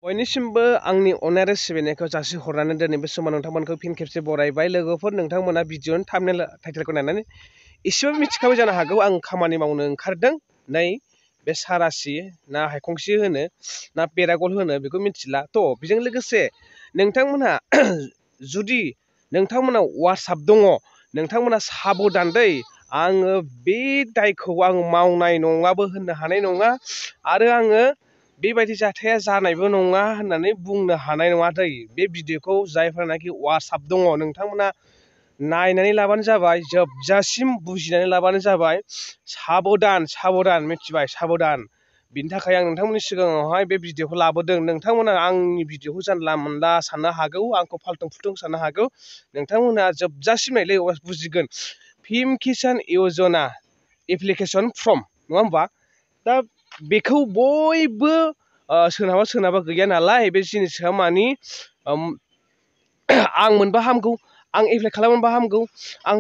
बयनिसिमबो आंनि अननाय सिबिनायखौ जासिहरनानै दिनै बे समाव नोंथांमोनखौ फिन खेबसे बरायबाय। लोगोफोर, नोंथांमोना भिडिअनि थाम्बनेल टाइटेलखौ नायनानै एसेबाबो मिथिखाबाय जानो हागौ आं खामानि मावनो ओंखारदों नै बे सारासि ना हायखंसि होनो ना पेरागल होनो बेखौ मिथिला। बेजों लोगोसे नोंथांमोनहा जुदि नोंथांमोनाव वाट्सएप दङ, नोंथांमोना साबधान दै। आङो बे दायखौ आं मावनाय नङाबो होननो हानाय नङा आरो आङो बेबायदि जाथाया जानायबो नङा होननानै बुंनो हानाय नङा दै। बे भिडिअखौ जायफोरनाखि वाट्सएप दङ नोंथांमोना नायनानै लाबानो जाबाय, जोबजासिम बुजिनानै लाबानो जाबाय। साबधान मिथिबाय, साबधान। बिनि थाखाय आं नोंथांमोननि सिगाङावहाय बे भिडिअखौ लाबोदों। नोंथांमोना आंनि भिडिअखौ जानला मोनला साननो हागौ, आंखौ फाल्थुं फुल्थुं साननो हागौ। नोंथांमोना जोबजासिम नायलै अब्लासो बुजिगोन। पिएम किसान यजना एप्लिकेसन फर्म, नङा होमबा? दा बेखौ बयबो सोरनाबा गैया नालाय बे जिनिसा मानि आं मोनबा हामगौ, आं एप्लाइ खालामोबा हामगौ, आं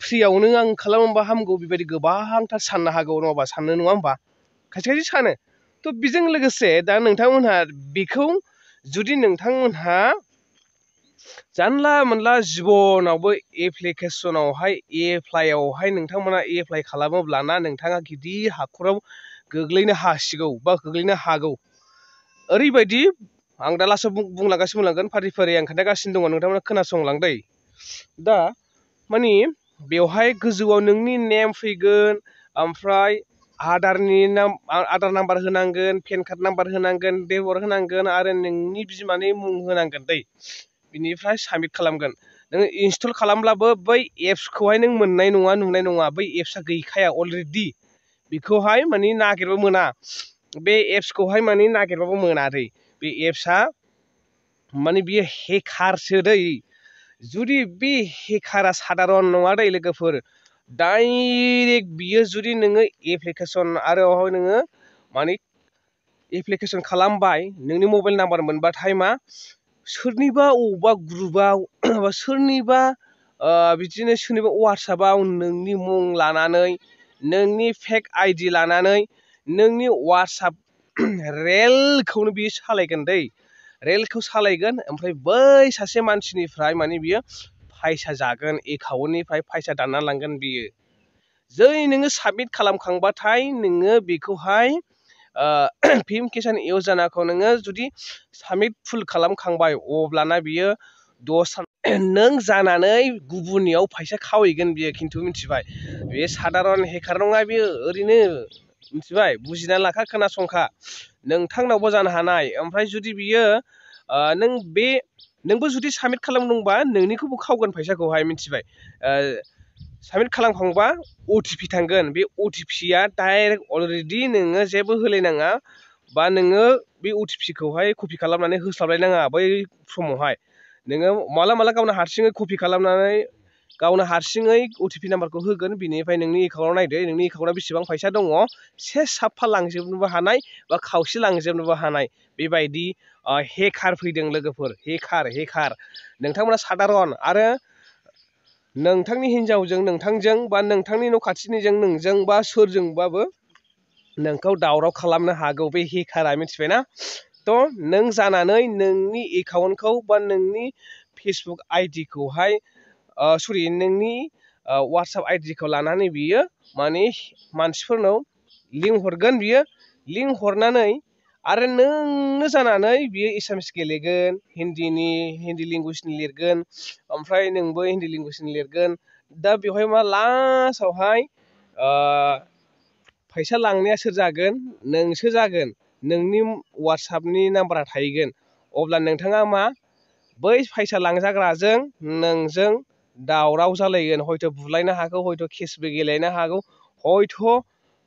फ्रियावनो आं खालामोबा हामगौ, बेबायदि गोबांथार साननो हागौ नङाबा, साननो नङा होमबा? खायसे खायसे सानो। बेजों लोगोसे दा नोंथांमोनहा बेखौ जुदि नोंथांमोनहा जानला मोनला जिबनावबो एप्लिकेसनावहाय एप्लाइआवहाय नोंथांमोना एप्लाइ खालामोब्लाना नोंथाङा गिदिर हाखराव गोग्लैनो हासिगौ बा गोग्लैनो हागौ। ओरैबायदि आं दा लास्टआव बुंलांगोन, फारि फारि आं खोन्थागासिनो दङ, नोंथांमोना खोनासंलांदै। दा मानि बेवहाय गोजौआव नोंनि नेम फैगोन, ओमफ्राय आधार नाम्बार होनांगोन, पेन कार्ड नाम्बार होनांगोन, देबर होनांगोन आरो नोंनि बिमानि मुं होनांगोन दै। बिनिफ्राय साबमिट खालामगोन। नोङो इनस्टल खालामब्लाबो बै एप्सखौहाय नों मोननाय नङा, नुनाय नङा। बै एप्सआ गैखाया अलरेडि। बेखौहाय माने नागिरबो मोना। बे एप्सखौहाय माने नागिरबाबो मोना दै। बे एप्सआ माने बियो हेकारसो दै। जुदि बे हेकारा साधारन नङा दै लोगोफोर। डाइरेक्ट बियो जुदि नोङो एप्लिकेसन आरो नोङो माने एप्लिकेसन खालामबाय, नोंनि मबाइल नाम्बार मोनबाथाय मा सोरनिबा अबेबा ग्रुपआव बा सोरनिबा बिदिनो सोरनिबा वाट्सएपआव नोंनि मुं लानानै, नोंनि फेक आइडि लानानै नोंनि वाट्सएप रेलखौनो बियो सालायगोन दै। रेलखौ सालायगोन, ओमफ्राय बै सासे मानसिनिफ्राय माने बियो फैसा जागोन, एकाउन्टनिफ्राय फैसा दानना लांगोन बियो। जै नोङो साबमिट खालामखांबाथाय नोङो बेखौहाय पिएम किसान यजनाखौ नोङो जुदि साबमिट फुल खालामखांबाय, अब्लाना बियो 10 सान नों जानानै गुबुननियाव फैसा खावहैगोन बियो, खिन्थु मिथिबाय। बे साधारन हेकार नङा बियो, ओरैनो मिथिबाय। बुजिना लाखा, खोनासंखा। नोंथांनावबो जानो हानाय। ओमफ्राय जुदि बियो नोंबो जुदि साबमिट खालामदोंबा नोंनिखौबो खावगोन फैसाखौहाय, मिथिबाय। साबमिट खालामखांबा अटिपि थांगोन। बे अटिपिया डाइरेक्ट अलरेडि नोङो जेबो होलायनाङा, बा नोङो बे अटिपिखौहाय कपि खालामनानै होस्लाबलायनाङा बै समावहाय। नोङो माला गावनो हारसिङै कपि खालामनानै गावनो हारसिङै अटिपि नाम्बारखौ होगोन। बिनिफ्राय नोंनि एकाउन्टआव नायदो, नोंनि एकाउन्टआव बेसेबां फैसा दङ। साफा लांजोबनोबो हानाय बा खावसे लांजोबनोबो हानाय, बेबायदि हेकार फैदों लोगोफोर। हेकार नोंथांमोना साधारन। आरो नोंथांनि हिनजावजों नोंथांजों, बा नोंथांनि न' खाथिनिजों नोंजों, बा सोरजोंबाबो नोंखौ दावराव खालामनो हागौ बे हेकारा, मिथिबायना? नों जानानै नोंनि एकाउन्टखौ बा नोंनि फेसबुक आइडिखौहाय नोंनि वाट्सएप आइडिखौ लानानै बियो माने मानसिफोरनाव लिंक हरगोन। बियो लिंक हरनानै आरो नोंनो जानानै बियो एसामिस गेलेगोन, हिन्दी लेंगुवेजनि लिरगोन, ओमफ्राय नोंबो हिन्दी लेंगुवेजनि लिरगोन। दा बेवहाय मा लास्टआवहाय फैसा लांनाया सोर जागोन? नोंसो जागोन। नोंनि वाट्सएपनि नाम्बारा थाहैगोन। अब्ला नोंथाङा मा बै फैसा लांजाग्राजों नोंजों दावराव जालायगोन। हयथ' बुलायनो हागौ, हयथ' केसबो गेलेनो हागौ, हयथ'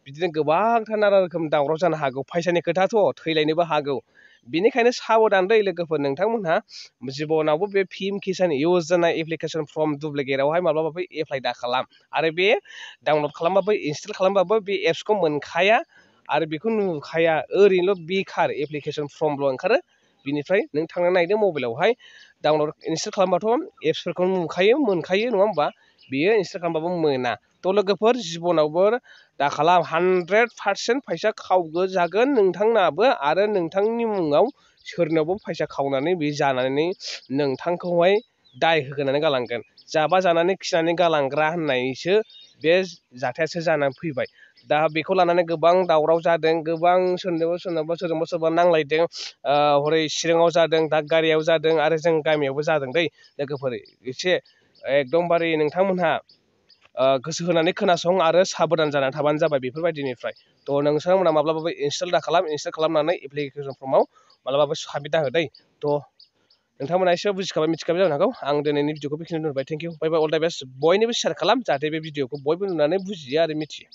बिदिनो गोबांथार नाना रोखोम दावराव जानो हागौ। फैसानि खोथाथ' थैलायनोबो हागौ। बेनिखायनो साबधान दै लोगोफोर। नोंथांमोनहा जिबनावबो बे पिएम किसान यजना एप्लिकेसन फर्म डुप्लिकेटआवहाय माब्लाबाबो एप्लाइ दा खालाम। आरो बे डाउनलड खालामबाबो, इनस्टल खालामबाबो बे एप्सखौ मोनखाया आरो बेखौ नुखाया। ओरैनोल' बेखार एप्लिकेसन फर्मल' ओंखारो। बिनिफ्राय नों थांनानै नायदो मबाइलावहाय डाउनलड इनस्टल खालामबाथ' एप्सफोरखौ नुखायो, मोनखायो, नङा होमबा? बेयो इनस्टल खालामबाबो मोना। थ' लोगोफोर जिबनावबो दा खालाम 100% फैसा खावजागोन नोंथांनाबो आरो नोंथांनि मुङाव सोरनावबो फैसा खावनानै बे जानानै नोंथांखौहाय दाय होनानै गालांगोन। जाबा जानानै खिनानै गालांग्रा होननायसो बे जाथायासो जानानै फैबाय। दा बेखौ लानानै गोबां दावराव जादों, गोबां सोरजोंबा सोरबा नांलायदों, हरै चिराङाव जादों, दादगारियाव जादों आरो जों गामियावबो जादों दै लोगोफोर। एसे एकदमबारे नोंथांमोनहा गोसो होनानै खोनासं आरो साबधान जानानै थाबानो जाबाय बेफोरबायदिनिफ्राय। थ' नोंथांमोना माब्लाबाबो इनस्टल दा खालाम, इनस्टल खालामनानै एप्लिकेसन फर्माव माब्लाबाबो साबमिट दा हो दै। थ' नोंथांमोना एसेबाबो बुजिखाबाय, मिथिखाबाय जानो हागौ। आं दिनैनि भिडिअखौ बेखिनियावनो दोनबाय। थेंक इउ, बाय बाय, अल दा बेस्ट। बयनिबो शेयार खालाम जाहाथे बे भिडिअखौ बयबो नुनानै बुजियो आरो मिथियो।